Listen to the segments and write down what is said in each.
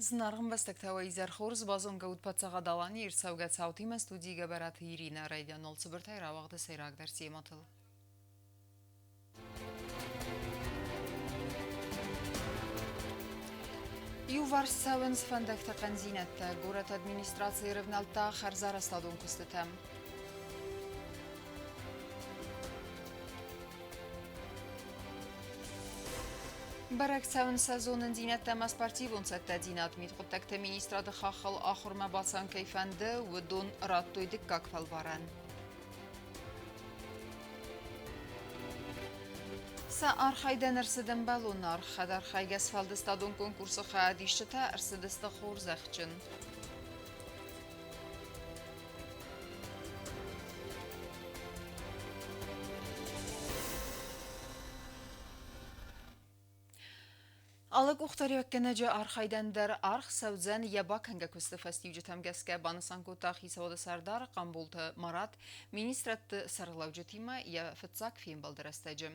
Зынаргъ ӕмбӕстӕгтӕ, уӕ изӕр хорз! Базонгӕ ут Паддзахад Аланийы ӕрцӕугӕ цаутимӕ студийы Гӕбӕраты Иринӕ. Райдианыл цыбыртӕй рауагъды сӕйрагдӕр темӕтыл. Иуварс цӕуынц фӕндӕгты хъӕндзинӕдтӕ. Горӕты администрацийы ӕрӕвнӕлдта хӕрзарӕзтадон куыстытӕм. Бӕрӕг цӕуынц сӕ зонындзинӕдтӕ ӕмӕ спортивон цӕттӕдзинад. Мидхъуыддӕгты министрады хаххыл ахуырмӕ бацӕуын кӕй фӕнды, уыдон радтой дыккаг фӕлварӕн. Сӕ архайдӕн ӕрцыд ӕмбӕлон аргъ. Хӕдархайгӕ сфӕлдыстадон конкурсы хайадисджытӕ ӕрцыдысты хорзӕхджын. Алы къухдариуӕггӕнӕджы архайдӕн дӕр аргъ цӕудзӕн йӕ бакӕнгӕ куысты фӕстиуджытӕм гӕсгӕ, банысан кодта хицауады сӕрдар Хъамболты Марат министрӕдты сӕргълӕуджытимӕ йӕ фыццаг фембӕлды рӕстӕджы.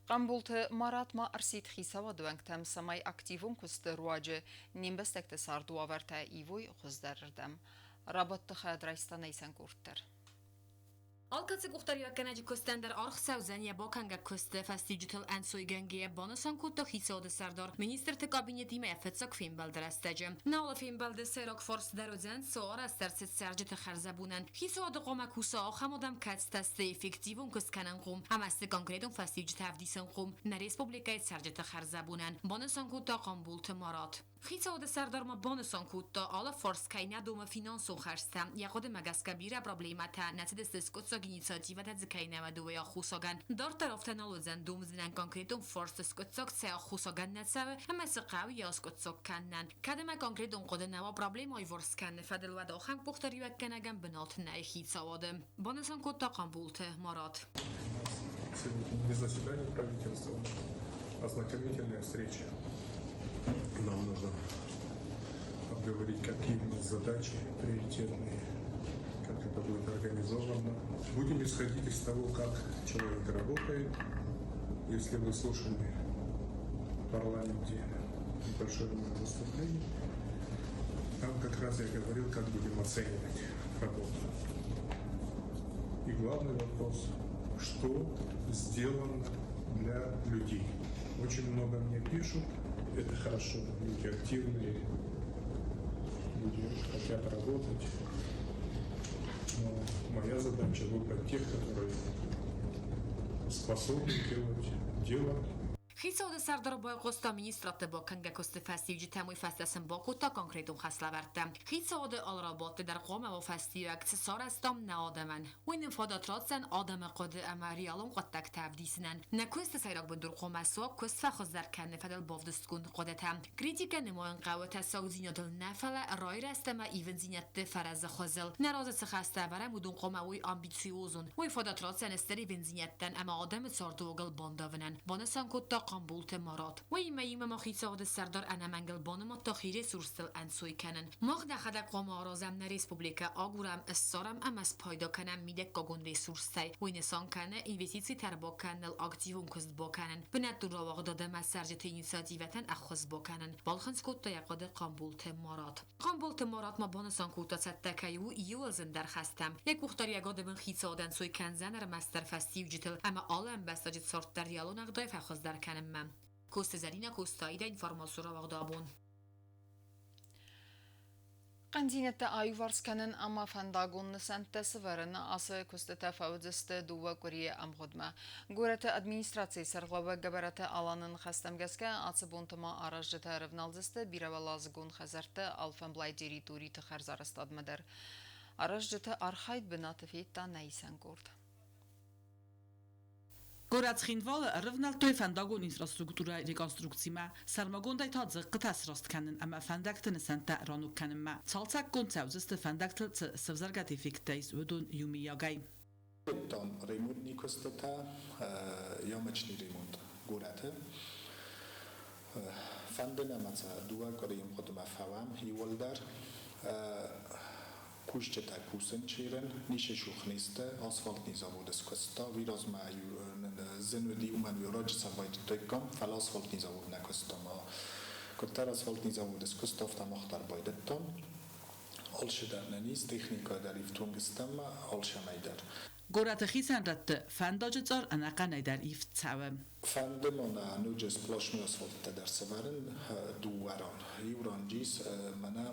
Хъамболты Марат ма ӕрсидт хицауады уӕнгтӕм, цӕмӕй активон куысты руаджы не мбӕстӕгты цардуавӕртӕ ивой хуыздӕрырдӕм. Рабадты хайад райста Нӕйсӕн къорд дӕр. Алкӕцы къухдариуӕггӕнӕджы куыстӕн дӕр аргъ цӕудзӕн йӕ бакӕнгӕ куысты фӕстиуджытыл ӕнцойгӕнгӕйӕ, банысан кодта хицауады сӕрдар министрты кабинетимӕ йӕ фыццаг фембӕлды рӕстӕджы. Налы фембӕлды сӕйраг фарст дӕр уыдзӕн, цы арӕзт ӕрцыд цӕрджыты хӕрзӕбонӕн, хицауады хъуамӕ куса ахӕм адӕм, кӕцытӕ сты эффективон куыст кӕнынхъом ӕмӕ сты конкретон фӕстиуджытӕ ӕвдисынхъом нӕ республикӕйы цӕрджыты хӕрзӕбонӕн, банысан кодта Хъамболты Марат. Хицауады сӕрдар ма банысан кодта, алы фарс кӕй нӕ домы финансон хӕрдзтӕ. Йӕ хъуыдымӕ гӕсгӕ бирӕ проблемӕтӕ нӕ цыдысты скъуыддзаг инициативӕтӕ дзы кӕй нӕ уыд, уый аххосагӕн. Дарддӕр афтӕ нал уыдзӕн, домдзынӕн конкретон фарсты скъуыддзаг цӕй аххосагӕн нӕ цӕуы ӕмӕ цы хъӕуы йӕ аскъуыддзаг кӕнынӕн. Кӕд ӕмӕ конкретон хъуыды нӕ уа проблемӕ аиуварс кӕныны фӕдыл, уӕд ахӕм къухдариуӕггӕнӕгӕн бынат нӕй хицауады, банысан кодта Хъамболты Марат. Сегодня не заседание правительства, а ознакомительная встреча. Нам нужно обговорить, какие у нас задачи приоритетные, как это будет организовано. Будем исходить из того, как человек работает. Если вы слушали в парламенте небольшое мое выступление, там как раз я говорил, как будем оценивать работу. И главный вопрос, что сделано для людей. Очень много мне пишут, это хорошо, люди активные, люди хотят работать. Но моя задача выбрать тех, которые способны делать дело. Хицауады сӕрдар байхъуыста министрадты бакӕнгӕ куысты фӕстиуджытӕм, уый фӕстӕ сын бакодта конкретон хӕслӕвӕрдтӕ. Хицауады алы рабадты дӕр хъуамӕ уа фӕстиуӕг, цы сарӕзтам нӕ адӕмӕн. Уый нын фадат ратдзӕн адӕмы хъуыды ӕмӕ реалон хъуыддӕгтӕ ӕвдисынӕн. Нӕ куысты сӕйраг бындур хъуамӕ суа куыст фӕхуыздӕр кӕныны фӕдыл бавдыстгонд хъуыдытӕ. Критикӕ нымайын хъӕуы тӕссагдзинадыл нӕ, фӕлӕ райрӕзт ӕмӕ ивындзинӕдты фӕрӕзы хуызыл. Нӕ разы цы хӕстӕ ӕвӕрӕм, уыдон хъуамӕ уой амбициозон. Уый фадат ратдзӕн стыр ивындзинӕдтӕн ӕмӕ адӕмы цардуагыл бандавынӕн, банысан кодта Хъамболты Марат. Уыимӕ иумӕ ма хицауады сӕрдар ӕнӕмӕнгыл банымадта хи ресурстыл ӕнцой кӕнын. Мах нӕхӕдӕг хъуамӕ аразӕм нӕ республикӕ, агурӕм, ссарӕм ӕмӕ спайда кӕнӕм мидӕггагон ресурстӕй. Уый нысан кӕны инвестицитӕ ӕрбакӕныныл активон куыст бакӕнын, бынӕттон рауагъдад ӕмӕ цӕрджыты инициативӕтӕн ӕххуыс бакӕнын, балхынцъ кодта йӕ хъуыды Хъамболты Марат. Хъамболты Марат ма банысан кодта, цӕттӕ кӕй у иууыл зындӕр хӕстӕм. Йӕ къухдариуӕгады бын хицауадӕн сой кӕндзӕн ӕрмӕстдӕр фӕстиуджытыл ӕмӕ алы ӕмбӕстаджы цард дӕр реалон ӕгъдауӕй фӕхуыздӕр кӕнынмӕ. Косты Зӕринӕ Костаида информацион рауагъды абон. Хъӕндзинӕдтӕ аиуварс кӕнын ӕмӕ фӕндагон нысӕнттӕ сывӕрын ацы куыстытӕ фӕуыдзысты дыууӕ къуырийы ӕмгъуыдмӕ. Горӕты администрацийы сӕргълӕууӕг Гӕбӕраты Аланы ныхӕстӕм гӕсгӕ ацы бонты ма аразджытӕ ӕрӕвналдзысты бирӕуӕладзыгон хӕдзӕртты алфӕмблай территориты хӕрзарӕзтадмӕ дӕр. Аразджыты архайд бынаты федта нӕ исӕн къорд. Горӕт Цхинвалы ӕрывнӕлдтой фӕндагон инфраструктурӕйы реконструкцимӕ, сӕрмагондӕй та дзыхъхъытӕ сраст кӕнын ӕмӕ фӕндӕгты нысӕнттӕ раног кӕнынмӕ. Цалцӕггонд цӕудзысты фӕндӕгтыл цы сӕвзӕргӕ эффекттӕ ис, уыдон иумиагӕй. Кодтам ремонтный куыстытӕ, ямочный ремонт горӕты. Фӕнды нӕ ӕмӕ сӕ дыууӕ къуырийы ӕмгъуыдмӕ фӕуӕм иууылдӕр. Кусджытӕ кусын чырын, ницы цух не сты, асфальтный заводы скуыста, уый размӕ зын уыди, уымӕн уый раджы сӕ байдыдтаиккам, фӕлӕ асфальтный завод нӕ куыста ма. Куыддӕр асфальтный заводы скуыст, афтӕ мах дӕр байдыдтам. Алчидӕр нын ис, техникӕ дӕр ифтонг стӕм алцӕмӕй дӕр. Горӕты хицӕн рӕтты фӕндаджы цъар ӕнӕхъӕнӕй дӕр ивд цӕуы. Фӕнды ма нӕ ноджы сплошной асфальттӕ дӕр сӕвӕрын дыууӕ ран. Иу ран ис, мӕнӕ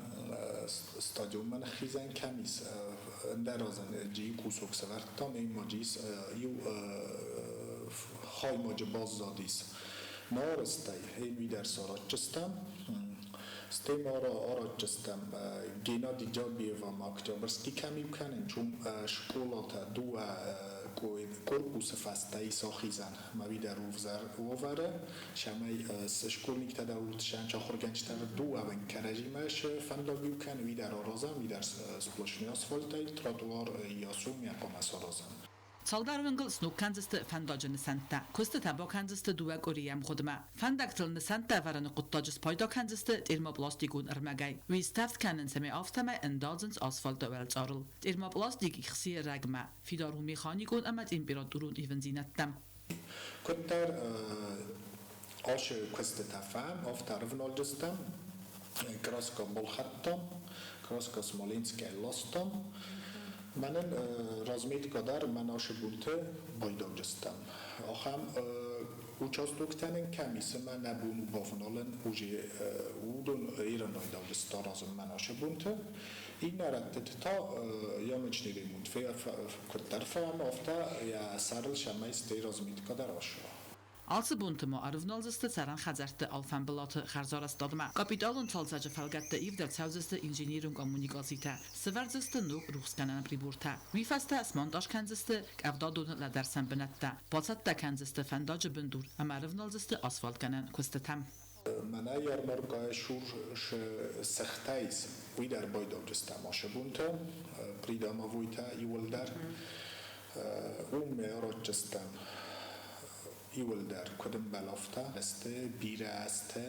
стадионмӕ ныххизӕн кӕм ис, ӕндӕр азӕн джийы кусок сӕвӕрдтам, ӕмӕ ис иу хаймаджы баззадис. Нӕ арӕзтӕй, ӕмӕ дӕр саразджыстӕм. Стӕй ма аразджыстӕм Геннадий Джабиева ма Октябрьский кӕм иу кӕнын, уым скъолатӕ дыууӕ корпусы фӕстӕ ис ахизӕн. Ма уый дӕр уавӕры, цӕмӕй школьниктӕ дӕр уыдысӕн ахуыргӕнджытӕ дыууӕ кӕрӕдзимӕ фӕндаг иу кӕны, уый дӕр аразӕм, уый дӕр сплошной асфальтӕй тротуар ясу ме хъуамӕ саразӕм. Цалдӕр уынгыл сног кӕндзысты фӕндаджы нысӕнттӕ. Куыстытӕ бакӕндзысты 2 къуырийы ӕмгъуыдмӕ. Фӕндӕгтыл нысӕнттӕ ӕвӕрыны хъуыддаджы спайда кӕндзысты термопластикон ӕрмӕгӕй. Уый стӕвд кӕнын, цӕмӕй афтӕмӕй ӕндадзынц асфальты уӕлцъарыл. Термопластик ихсийы рӕгмӕ, фидар у механикон ӕмӕ температурон ивындзинӕдтӕм. Куыддӕр ашы куыстытӕ фӕм, афтӕ ӕрывналджыстӕм, краска балхӕдтам, краска Смоленскӕй ластам. Мӕнӕн разметка дӕр мӕн ашы бунты байдауджыстӕм. Ахӕм участоктӕ нын кӕм ис ӕмӕ нӕ бон у бавналын, уже уыдон ирон райдауджысты аразын мӕн ашы бунты. Иннӕ рӕтты та ямочный ремонт куыддӕр фӕм, афтӕ йӕ сӕрыл сӕмӕй стӕй разметка дӕр аша. Ацы бонты ма ӕрывналдзысты цӕрӕн хӕдзӕртты алфӕмбылаты хӕрзарӕзтадмӕ. Капиталон цалцӕджы фӕлгӕтты ивд ӕрцӕудзысты инженерон коммуникацитӕ, сӕвӕрдзысты ног рухсгӕнӕн прибортӕ. Уый фӕстӕ смонтаж кӕндзысты къӕвдадоны лӕдӕрсӕн бынӕттӕ, бацӕттӕ кӕндзысты фӕндаджы бындур ӕмӕ ӕрывналдзысты асфальтгӕнӕн куыстытӕм. Мӕнӕ ярмаркӕйы сур сыхтӕ ис, уый дӕр байдауджыстӕм ашы бонтӕ, придомовойтӕ иуылдӕр. Уым аразджыстӕм иуылдӕр куыд ӕмбӕлы, афтӕ. Сты бирӕ азтӕ,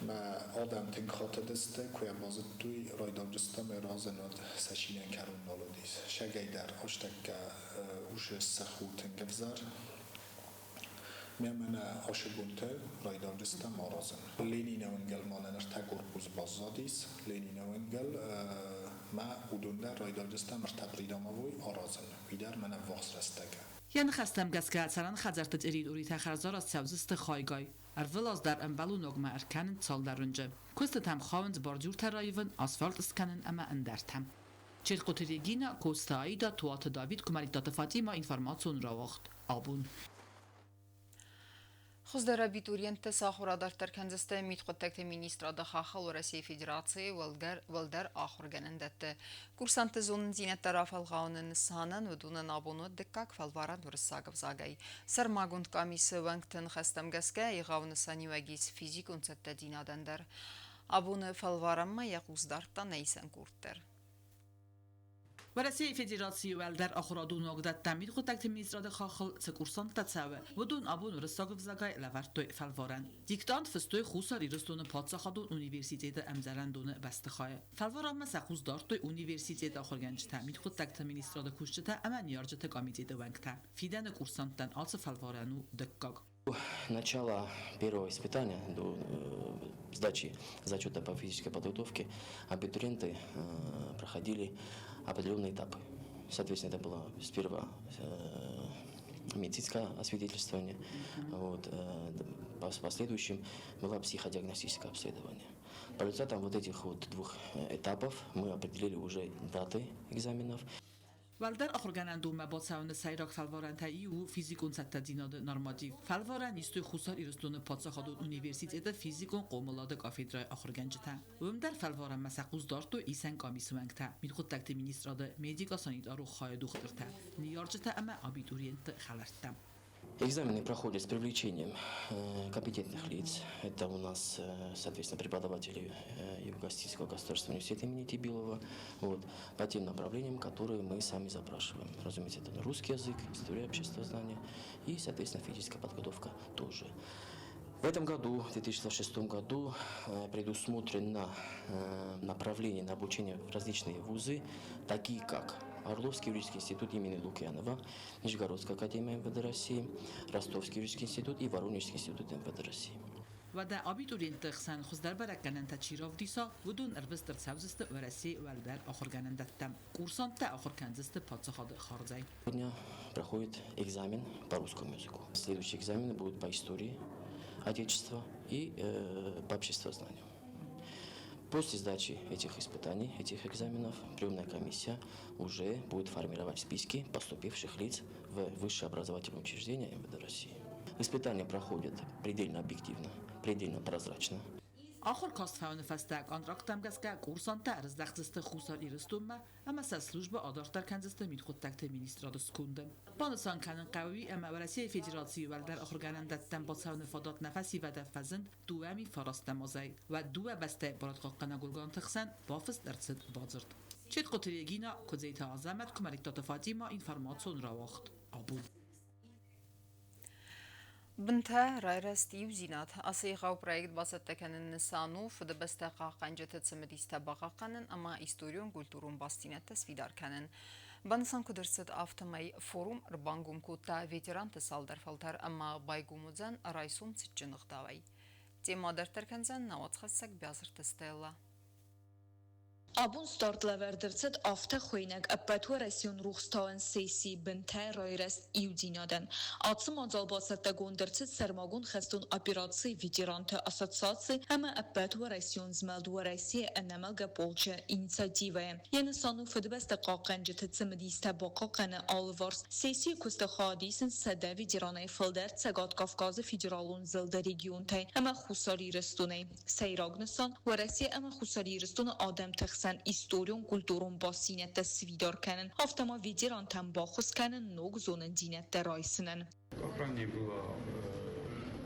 мӕ адӕм тынг хатыдысты, куы йӕ базыдтой, райдауджыстӕм йӕ разӕнуат сӕ шинӕн кӕрон нал уыдис. Сӕгӕй дӕр астӕккӕ усы сых у тынг ӕвзӕр. Мӕ мӕнӕ ашы бонты райдауджыстӕм аразын. Ленины уынгыл ма нын ӕртӕ корпус баззадис. Ленины уынгыл мӕ уыдон дӕр райдауджыстӕм ӕртӕ придомовой аразын. Уый дӕр мӕнӕ ӕввахс рӕстӕг. Йӕ ныхӕстӕм гӕсгӕ цӕрӕн хӕдзӕртты территоритӕ хӕрзарӕзт цӕудзысты хайгай. Ӕрвылаз дӕр ӕмбӕлон ногмӕ ӕркӕнын цалдӕр уынджы. Куыстытӕм хауынц бордюртӕ раивын, асфальт скӕнын ӕмӕ ӕндӕртӕ. Черкъоты Регина, Коцты Аида, Туаты Давид, Куымӕридтаты Фатима, информацион рауагъд. Абон. Хуыздӕр абитуриенттӕ сӕ ахуыр адарддӕр кӕндзысты мидхъуыддӕгты министрады хаххыл Уӕрӕсейы Федерацийы уӕлдӕр ахуыргӕнӕндӕтты. Курсантты зонындзинӕдтӕ рафӕлгъауыны нысанӕн уыдонӕн абон уыд дыккаг фӕлварӕн уырыссаг ӕвзагӕй. Сӕрмагонд къамисы уӕнгты ныхӕстӕм гӕсгӕ егъау нысаниуӕг ис физикон цӕттӕдзинадӕн дӕр. Абоны фӕлварӕнмӕ йӕ хъус дардта нӕ исӕн къорд дӕр. Уӕрӕсейы Федерацийы уӕлдӕр ахуырадон уагдӕттӕ мидхъуыддӕгты министрады хаххыл цы курсанттӕ цӕуы, уыдон абон уырыссаг ӕвзагӕй лӕвӕрдтой фӕлварӕн. Диктант фыстой Хуссар Ирыстоны паддзахадон университеты ӕмдзӕрӕндоны бӕстыхайы. Фӕлварӕнмӕ сӕ хъус дардтой университеты ахуыргӕнджытӕ, мидхъуыддӕгты министрады кусджытӕ ӕмӕ ныййарджыты комитеты уӕнгтӕ. Фидӕны курсанттӕн ацы фӕлварӕн у дыккаг. Начало первого испытания до сдачи зачета по физической подготовке абитуриенты проходили определенные этапы. Соответственно, это было сперва медицинское освидетельствование, вот, в последующем было психодиагностическое обследование. По результатам вот этих вот двух этапов мы определили уже даты экзаменов. Уӕлдӕр ахуыргӕнӕндонмӕ бацӕуыны сӕйраг фӕлварӕнтӕй иу у физикон цӕттӕдзинады норматив. Фӕлварӕн истой Хуссар Ирыстоны паддзахадон университеты физикон хъомылады кафедрӕйы ахуыргӕнджытӕ. Уым дӕр фӕлварӕнмӕ сӕ хъус дардтой исӕн къамисы уӕнгтӕ, мидхъуыддӕгты министрады медико-санитарон хайы дохтыртӕ, ныййарджытӕ ӕмӕ абитуриентты хӕлӕрттӕ. Экзамены проходят с привлечением компетентных лиц. Это у нас, соответственно, преподаватели Юго-Остинского государственного университета имени Тибилова, вот, по тем направлениям, которые мы сами запрашиваем. Разумеется, это русский язык, история обществознания и, соответственно, физическая подготовка тоже. В этом году, в 2026 году, предусмотрено направление на обучение в различные вузы, такие как Орловский юридический институт имени Лукьянова, Нижегородская академия МВД России, Ростовский юридический институт и Воронежский институт МВД России. Уӕдӕ абитуриентты хсӕн хуыздӕр бӕрӕггӕнӕнтӕ чи равдиса, уыдон ӕрвыст ӕрцӕудзысты Уӕрӕсейы уӕлдӕр ахуыргӕнӕндӕттӕм. Курсанттӕ ахуыр кӕндзысты паддзахады хардзӕй. Сегодня проходит экзамен по русскому языку. Следующие экзамены будут по истории Отечества и по обществознанию. После сдачи этих испытаний, этих экзаменов, приемная комиссия уже будет формировать списки поступивших лиц в высшее образовательное учреждение МВД России. Испытания проходят предельно объективно, предельно прозрачно. Ахуыр каст фӕуыны фӕстӕ контракттӕм гӕсгӕ курсанттӕ ӕрыздӕхдзысты Хуссар Ирыстонмӕ ӕмӕ сӕ службӕ адарддӕр кӕндзысты мидхъуыддӕгты министрады сконды. Банысан кӕнын хъӕуы уый, ӕмӕ Уӕрӕсейы Федерацийы уӕлдӕр ахуыргӕнӕндӕттӕм бацӕуыны фадат нӕ фӕсивӕдӕн фӕзынд 2009 азӕй. Уӕд дыууӕ бӕстӕйы барадхъахъхъӕнӕг органты хсӕн бафыст ӕрцыд бадзырд. Четкъоты Регина, Куыдзеты Азӕмӕт, Куымӕридтаты Фатимӕ, информацион рауагъд абон. Бынтӕ, райрӕзт, иудзинад. Ацы егъау проект бацӕттӕ кӕнын нысан у Фыдыбӕстӕ хъахъхъӕнджыты цымыдистӕ бахъахъхъӕнын ӕмӕ историон-культурон бастдзинӕдтӕ сфидар кӕнын. Банысан куыд ӕрцыд, афтӕмӕй форум ӕрбангом кодта ветеранты цалдӕр фӕлтӕр ӕмӕ байгом уыдзӕн райсом цытджын ӕгъдауӕй. Темӕ дарддӕр кӕндзӕн нӕ уацхӕссӕг Биазырты Стеллӕ. Абон старт лӕвӕрд ӕрцыд афтӕ хуыйнӕг Ӕппӕтуӕрӕсеон рухстауӕн сессийы бынтӕ райрӕзт иудзинадӕн. Ацы мадзал бацӕттӕгонд ӕрцыд сӕрмагонд хӕстон операцийы ветеранты ассоциаци ӕмӕ Ӕппӕтуӕрӕсеон змӕлд Уӕрӕсейы ӕнӕмӕлгӕ полчы инициативӕйы. Йӕ нысан у Фыдыбӕстӕ хъахъхъӕнджыты цымыдистӕ бахъахъхъӕны алыварс. Сессийы куысты хайад исынц 100 ветеранӕй фылдӕр Цӕгат Кавказы федералон зылды регионтӕй ӕмӕ Хуссар Ирыстонӕй. Сӕйраг нысан Уӕрӕсе ӕмӕ Хуссар Ирыстоны адӕмты хсӕн историон-культурон бастдзинӕдтӕ сфидар кӕнын, афтӕ ма ветерантӕн баххуыс кӕнын ног зонындзинӕдтӕ райсынӕн. Как ранее было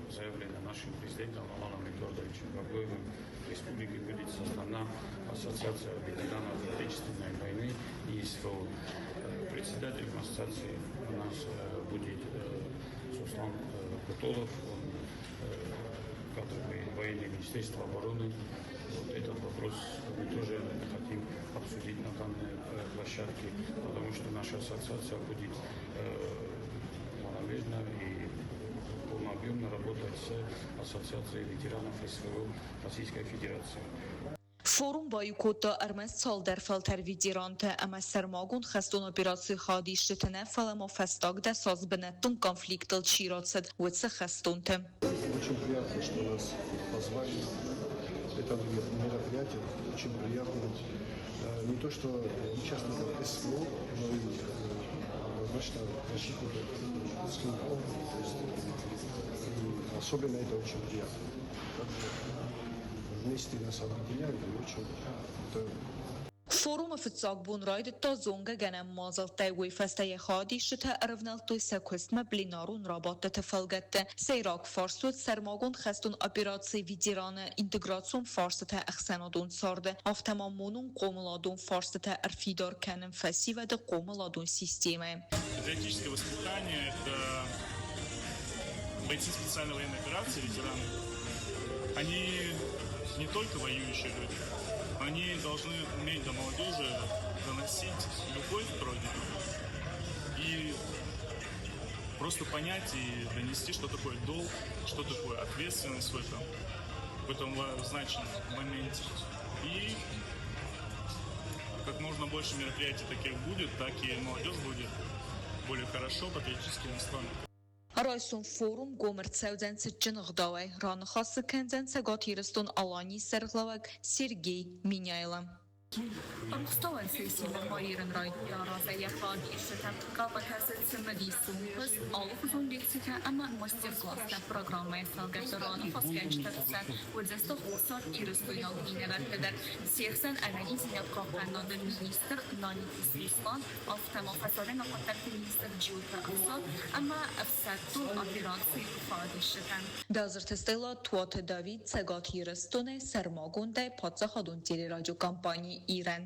заявлено нашим президентом Аланом Эдуардовичем Гаглоевым, в республике будет создана Ассоциация ветеранов Отечественной войны и СВО. Председателем ассоциации у нас будет Суслан Кутолов, он кадровый военный Министерства обороны. Вот этот вопрос мы тоже хотим обсудить на данной площадке, потому что наша ассоциация будет параллельно и полнообъемно работать с Ассоциацией ветеранов СВО Российской Федерации. Форум баиу кодта ӕрмӕст цалдӕр фӕлтӕр ветеранты ӕмӕ сӕрмагонд хӕстон операцийы хайадисджыты нӕ, фӕлӕ ма фӕстаг 10 аз бынӕттон конфликтыл чи рацыд, уыцы хӕстонты. Очень приятно, что нас позвали. Это мероприятие очень приятно. Не то что участников СВО, но и однозначно защитников СВО. То есть, и особенно это очень приятно. Также вместе нас объединяет и очень это Форумы фыццаг бон райдыдта зонгӕгӕнӕн мадзӕлттӕй, уый фӕстӕ йӕ хайадисджытӕ ӕрӕвнӕлдтой сӕ куыстмӕ пленарон рабадтыты фӕлгӕтты. Сӕйраг фарст уыд сӕрмагонд хӕстон операцийы ветераны интеграцион фарстытӕ ӕхсӕнадон царды, афтӕ ма монон хъомыладон фарстытӕ ӕрфидар кӕнын фӕсивӕды хъомыладон системӕйы. Патриотическое воспитание – это бойцы специальной военной операции, ветераны. Они не только воюющие люди, они должны уметь до молодежи доносить любовь к родине и просто понять и донести, что такое долг, что такое ответственность в этом значимом моменте. И как можно больше мероприятий таких будет, так и молодежь будет более хорошо патриотически настроена. Райсом форум гом ӕрцӕудзӕн цытджын ӕгъдауӕй, раныхас дзы кӕндзӕн Цӕгат Ирыстон-Аланийы сӕргълӕууӕг Сергей Меняйло. Рухстауӕн сесси нырма ерын райдыдта разӕй йӕ хайадисджытӕм ӕнхъӕлмӕ кӕсы цымыдисон куыст, алыхуызон лекцитӕ ӕмӕ мастер-класстӕ. Программӕйы фӕлгӕтты раныхасгӕнджыты хсӕн уыдзысты Хуссар Ирыстойнаг минӕвӕрттӕ дӕр. Се хсӕн ӕнӕниздзинад хъахъхъӕнынады министр Наниты Сослан, афтӕ ма фӕсарӕйнаг хъуыддӕгты министр Джиоты Ӕхсар ӕмӕ ӕфсӕддон операцийы хайадисджытӕ. Биазырты Стелла, Туаты Давид, Цӕгат Ирыстонӕй сӕрмагондӕй паддзахадон телерадиокомпани Ирӕн.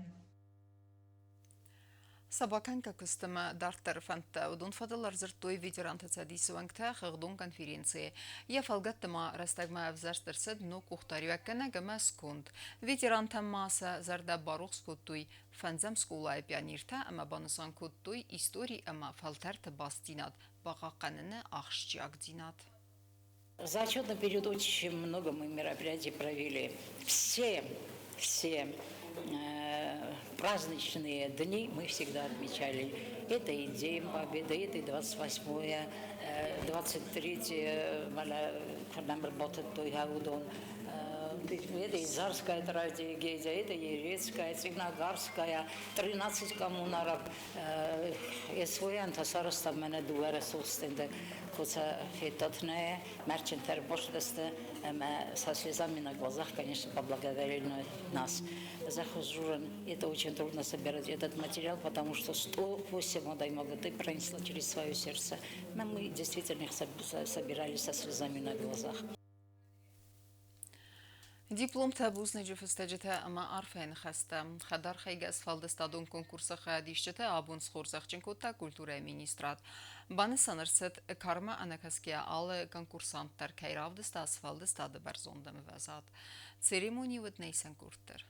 Сӕ бакӕнгӕ куыстмӕ дарддӕры фӕндтӕ уыдон фӕдыл ӕрдзырдтой ветеранты цӕдисы уӕнгтӕ хыгъдон конференцийы. Йӕ фӕлгӕтты ма рӕстӕгмӕ ӕвзӕрст ӕрцыд ног къухдариуӕггӕнӕг ӕмӕ сконд. Ветерантӕн ма сӕ зӕрдӕ барухс кодтой фӕндзӕм скъолайы пионертӕ ӕмӕ банысан кодтой истори ӕмӕ фӕлтӕрты бастдзинад бахъахъхъӕныны ахсджиагдзинад. За отчетный период очень много мы мероприятий провели. Все праздничные дни мы всегда отмечали. Это и День Победы, это и 28-е, 23-е, это и Зарская трагедия, это Ерецкая, Цигнагарская, 13 коммунаров. СВН сарастав мене дуэра сустенде, хоца фетотне, мерчентер боштесте, со слезами на глазах, конечно, поблагодарили нас. За хузуран это очень трудно собирать этот материал, потому что 108 адаймага ты пронесла через свое сердце. Мы действительно их собирали со слезами на глазах. Дипломтӕ, бузныджы фыстӕджытӕ ӕмӕ арфӕйы ныхӕстӕ. Хӕдархайгӕ сфӕлдыстадон конкурсы хайадисджыты абон схорзӕхджын кодта культурӕйы министрад. Банысан ӕрцыд, кармӕ ӕнӕкӕсгӕйӕ алы конкурсант дӕр кӕй равдыста сфӕлдыстады бӕрзонд ӕмвӕзад. Церемони уыд нӕ исӕн къорддӕр.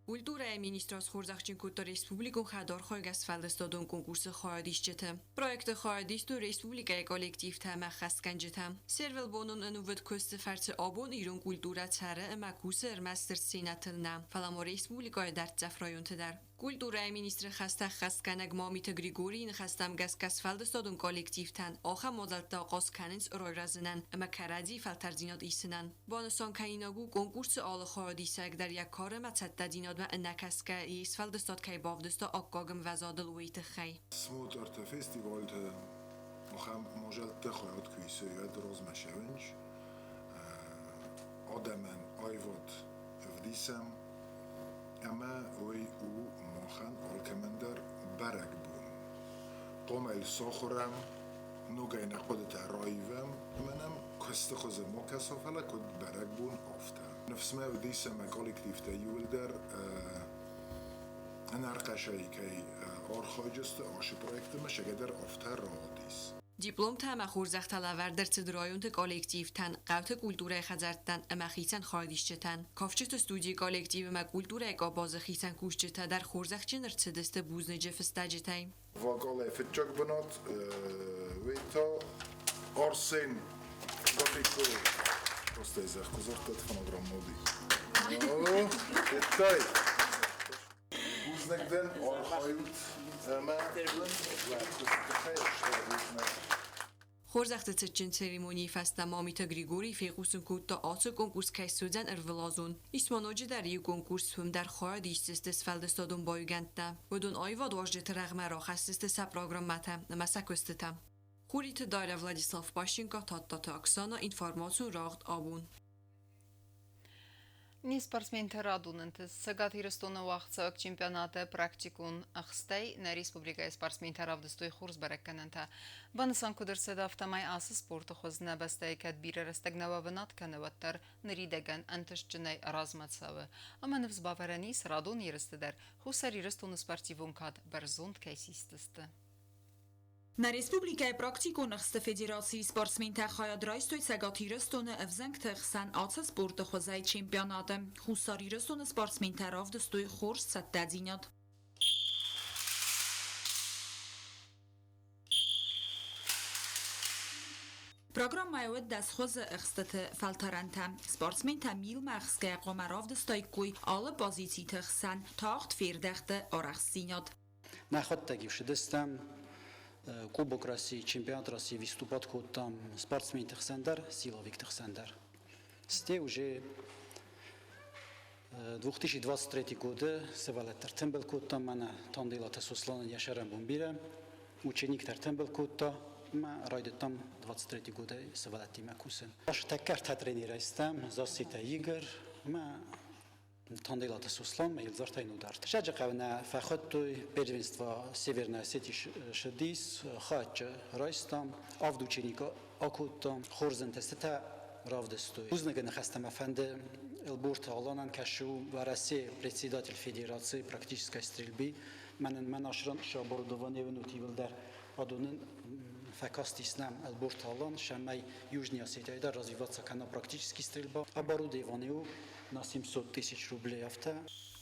Культурӕйы министрад схорзӕхджын кодта республикон хӕдархайгӕ сфӕлдыстадон конкурсы хайадисджыты. Проекты хайад истой республикӕйы коллективтӕ ӕмӕ ӕххӕстгӕнджытӕ. Се рвылбонон ӕнувыд куысты фӕрцы абон ирон культурӕ цӕры ӕмӕ кусы ӕрмӕстдӕр сценӕтыл нӕ, фӕлӕ ма республикӕйы дӕрддзӕф районты дӕр. Культурӕйы министры хӕстӕ ӕххӕстгӕнӕг Мамиты Григорийы ныхӕстӕм гӕсгӕ сфӕлдыстадон коллективтӕн ахӕм мадзӕлттӕ ахъаз кӕнынц райрӕзынӕн ӕмӕ кӕрӕдзийы фӕлтӕрддзинад исынӕн. Банысан кӕнинаг у, конкурсы алы хайадисӕг дӕр йӕ кар ӕмӕ цӕттӕдзинадмӕ ӕнӕкӕсгӕ йе сфӕлдыстад кӕй бавдыста аккаг ӕмвӕзадыл, уый тыххӕй. Смотрты фестивальты ахӕм мадзӕлтты хайад куы исой, уӕд размӕ сӕвынч адӕмӕн аивад ӕвдисӕм, ӕмӕ уый у махӕн алкӕмӕн дӕр бӕрӕгбон. Хъуамӕ йыл сахуырӕм, ногӕй нӕ хъуыдытӕ раивӕм ӕмӕ нӕм куысты хуызы ма кӕса, фӕлӕ куыд бӕрӕгбон, афтӕ. Ныфс мӕ уыдис, ӕмӕ коллективтӕ иууылдӕр ӕнӕрхъӕцӕй кӕй архайдзысты ацы проекты ӕмӕ сӕгӕдӕр афтӕ рауадис. Дипломтӕ ӕмӕ хорзӕхтӕ лӕвӕрд ӕрцыд районты коллективтӕн, хъӕуты культурӕйы хӕдзӕрттӕн ӕмӕ хицӕн хайадисджытӕн. Кафджыты студийы коллектив ӕмӕ культурӕйы къабазы хицӕн кусджытӕ дӕр хорзӕхджын ӕрцыдысты бузныджы фыстӕджытӕй. Вокалӕй фыццаг бынат, уый та Арсен Гапико. Просто зӕхкуызӕрттӕ фонограмма уыди. Федтай? Бузныг дын, архайут ӕмӕ уӕ куысты тыххӕй стыр бузныг. Хорзӕхты цытджын церемонийы фӕстӕ Мамиты Григорий фехъусын кодта, ацы конкурс кӕй суыдзӕн ӕрвылазон. Ис ма ноджыдӕр иу конкурс, уым дӕр хайад исдзысты сфӕлдыстадон баиугӕндтӕ. Уыдон аивадуарзджыты рӕгъмӕ рахӕсдзысты сӕ программӕтӕ ӕмӕ сӕ куыстытӕ. Хуриты Дарья, Владислав Пащенко, Тадтаты Оксана, информацион рагъд абон. Не спортсментӕ радон ӕнтыст Цӕгат Ирыстоны уагъдцӕуӕг чемпионаты практикон ӕхстӕй нӕ республикӕйы спортсментӕ равдыстой хорз бӕрӕггӕнӕнтӕ. Банысан куыд ӕрцыд, афтӕмӕй ацы спорты хуыз нӕ бӕстӕйы кӕд бирӕ рӕстӕг нӕ уӕвынад кӕны, уӕддӕр ныридӕгӕн ӕнтыстджынӕй размӕ цӕуы. Ӕмӕ ныфс бавӕрӕн ис, радон ерысты дӕр Хуссар Ирыстоны спортивон кад бӕрзонд кӕй систысты. Нӕ республикӕйы практикон ӕхсты федерацийы спортсментӕ хайад райстой Цӕгат Ирыстоны ӕвзӕнгты хсӕн ацы спорты хуызӕй чемпионаты. Хуссар Ирыстоны спортсментӕ равдыстой хорз цӕттӕдзинад. Программӕйы уыд 10 хуызы ӕхстыты фӕлтӕрӕнтӕ. Спортсментӕ милмӕ ӕхсгӕйӕ хъуамӕ равдыстаиккой алы позициты хсӕн тагъд фердӕхты арӕхстдзинад. Нӕхуӕдтӕг-иу цыдыстӕм Кубок России, Чемпионат России выступать кодтам спортсменты хсӕн дӕр, силовикты хсӕн дӕр. Сте уже 2023 годы сывӕллӕттӕ ӕртымбыл кодтам мӕнӕ Танделаты Сосланӕн йӕ сӕрӕнбон бирӕ. Ученик ӕртымбыл кодта ӕмӕ райдыдтам 23 годы сывӕллӕттимӕ кусын. Тӕккӕ ӕртӕ тренерӕй стӕм, Зассеты Игорь ӕмӕ Танделаты Сослан Елдзартӕй Нударт. Саджыхъӕуы нӕ фӕхуыдтой первенство Северной Осетии шыдис, хатчы райстам, авд ученика акодтам, хорз ӕнтыстытӕ равдыстой. Бузныгы ныхӕстӕ мӕ фӕнды Элборты Аланӕн, кӕсы у Уӕрӕсе председатель Федерации практической стрельбы. Мӕнӕн мӕн ашран оборудование дӕр адонын фӕкастис нӕм Элборты Алан, сӕмӕй Южный Осетияйы дӕр развиваться кӕна практический стрельба. Оборудование у на 700 тысяч рублей афтӕ.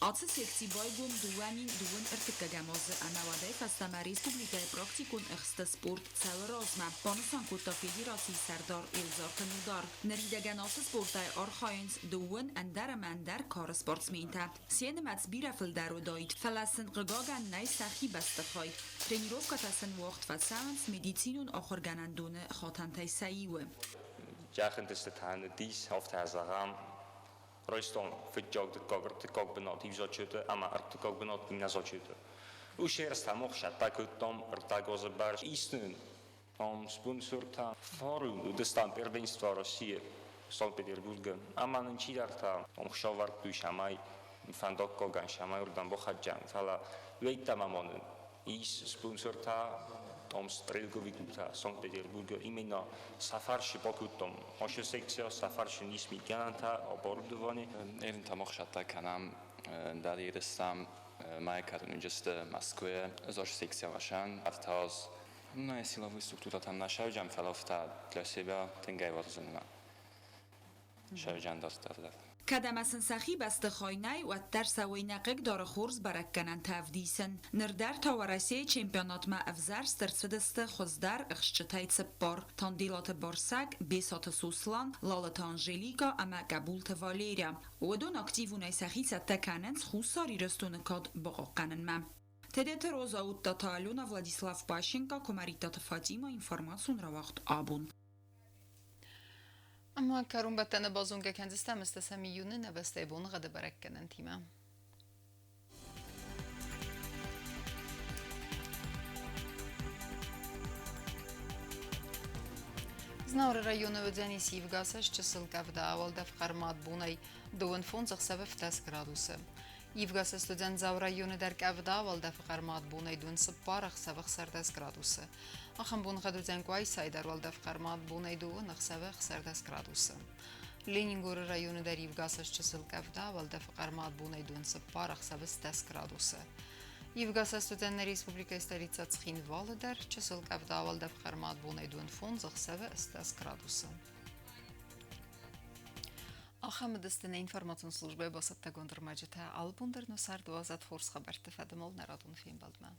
Ацы секци байгом 2023 азы ӕмӕ уӕдӕй фӕстӕмӕ республикӕйы практикон ӕхсты спорт цӕуы размӕ, банысан кодта федерацийы сӕрдар Елдзарты Нудар. Ныридӕгӕн ацы спортӕй архайынц дыууын ӕндӕр ӕмӕ ӕндӕр кары спортсментӕ. Сӕ нымӕц бирӕ фылдӕр уыдаид, фӕлӕ сын, хъыгагӕн, нӕй сӕхи бӕстыхай. Тренировкӕтӕ сын уагъд фӕцӕуынц медицинон ахуыргӕнӕндоны хатӕнтӕй сӕ иуы. Йӕхинтысты та ныддис, афтӕ зӕгъӕм, райстон фыццаг, дыккаг, ӕртыккаг бынат иу зачеты ӕмӕ ӕртыккаг бынат иннӕ зачеты. Уый ерыстӕм ӕхсӕдта кодтам ӕртӕ азы бӕрц. Ис нын спонсортӕ. Фарон уыдыстӕм первенство России Санкт-Петербургы ӕмӕ нын чидӕртӕ ӕхсӕвӕрдтой, цӕмӕй фӕндаггагӕн, цӕмӕй уырдӕм бахӕццӕ. Фӕлӕ уӕйттӕм амонын ис спонсортӕ, там стрелковый клубтӕ Санкт-Петербургы именно сӕ фарсы бакодтам ацы секцийӕ, сӕ фарсы ис мигӕнӕнтӕ, оборудование. Évente махсадта кӕнӕм дӕр ерыстӕм мӕ кӕрон Мӕскуыйы ӕз секциявашан ӕртӕ нӕ силовой структурӕтӕм нӕ сӕвджӕм, фӕлӕ для себя тынгӕй уарзынмӕ сӕвджӕн дарддӕр дӕр. Кӕд ӕмӕ сын сӕхи бӕстыхай нӕй, уӕддӕр сӕ уый нӕ хъыгдары хорз бӕрӕггӕнӕнтӕ ӕвдисын. Ныр дӕр та Уӕрӕсейы чемпионатмӕ ӕвзӕрст ӕрцыдысты хуыздӕр ӕхсджытӕй цыппар: Танделаты Барсӕг, Бесаты Сослан, Лалыты Анжеликӕ ӕмӕ Къӕбулты Валерия. Уыдон активонӕй сӕхи цӕттӕ кӕнынц Хуссар Ирыстоны кад бахъахъхъӕнынмӕ. Тедеты Роза, Уыдтаты Алена, Владислав Пащенко, Куымӕридтаты Фатимӕ, информацион рауагъд «Абон». Ӕмӕ кӕронбӕттӕны базонгӕ кӕндзыстӕм ӕстӕсӕм июны нӕ бӕстӕйы боныгъӕды бӕрӕггӕнӕнтимӕ. Знауыры районы уыдзӕнис ивгӕ чысыл къӕвда, уӕлдӕф хъӕрмад бонӕй 25 ӕхсӕвы 17 градусы. Ивгӕ уыдзӕн Дзауы районы дӕр къӕвда, уӕлдӕфы хъӕрмад бонӕй 24 ӕхсӕвы 16 градусы. Ахӕм боныгъӕд уыдзӕн Къуайсайы дӕр уӕлдӕф хъӕрмад бонӕй 2 ӕхсӕвы 16 градусы. Ленингоры районы дӕр ивгӕ чысыл къӕвда, уӕлдӕфы хъӕрмад бонӕй 24 ӕхсӕвы 10 градусы. Ивгӕ уыдзӕн нӕ республикӕйы столицӕ Цхинвалы дӕр чысыл къӕвда, уӕлдӕф хъӕрмад бонӕй 25 ӕхсӕвы 10 градусы. Ахӕм уыдысты нӕ информацион службӕйы бацӕттӕгонд ӕрмӕджытӕ. Алы бон дӕр нӕ цард уадзӕд хорз хабӕртты фӕдыл нӕ радон фембӕлдмӕ.